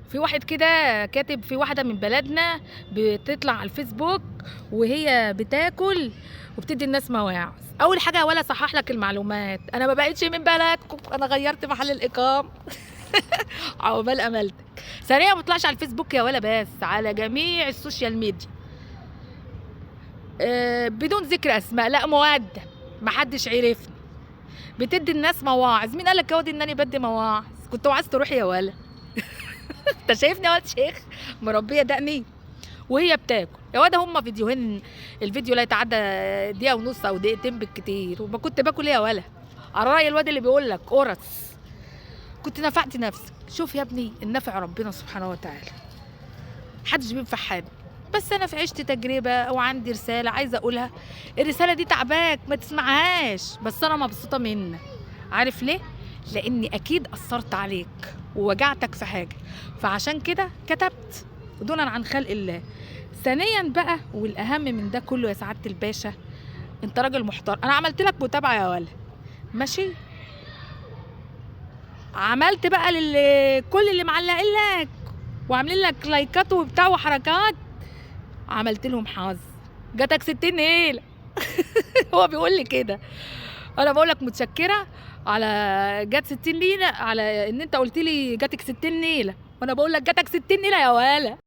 في واحد كده كاتب، في واحدة من بلدنا بتطلع على الفيسبوك وهي بتاكل وبتدي الناس مواعظ. اول حاجة ولا صحح لك المعلومات، انا ما بقتش من بلدكم، انا غيرت محل الاقامة. عقبال املتك. ثانيا ما بطلعش على الفيسبوك يا ولا، بس على جميع ال social media. بدون ذكر اسماء، لا مؤدب، محدش عرفني. بتدي الناس مواعظ، مين قالك يا واد ان انا بدي مواعظ؟ كنت وعظت روحي يا ولا. انت شايفني يا واد شيخ مربيه دقني وهي بتاكل يا واد؟ هما فيديوهين، الفيديو لا يتعدى دقيقة ونص او دقيقتين بالكتير. وما كنت باكل ايه يا ولا؟ على راي الواد اللي بيقول لك قرص، كنت نفعت نفسك. شوف يا ابني، النفع ربنا سبحانه وتعالى، محدش بينفع حد. بس انا في عشت تجربه وعندي رسالة عايزه اقولها، الرسالة دي تعباك ما تسمعهاش، بس انا مبسوطة منك. عارف ليه؟ لاني اكيد اثرت عليك ووجعتك في حاجة، فعشان كده كتبت دونا عن خلق الله. ثانيا بقى والاهم من ده كله يا سعادة الباشا، انت راجل محترم، انا عملت لك متابعه يا ولا، ماشي؟ عملت بقى لكل اللي معلقين لك وعاملين لك لايكات وبتاع وحركات، عملت لهم حظ، جاتك 60 نيله. هو بيقول لي كده، انا بقول لك متشكره على جات 60 نيله، على ان انت قلت لي جاتك 60 نيله، وانا بقول لك جاتك 60 نيله يا ولا.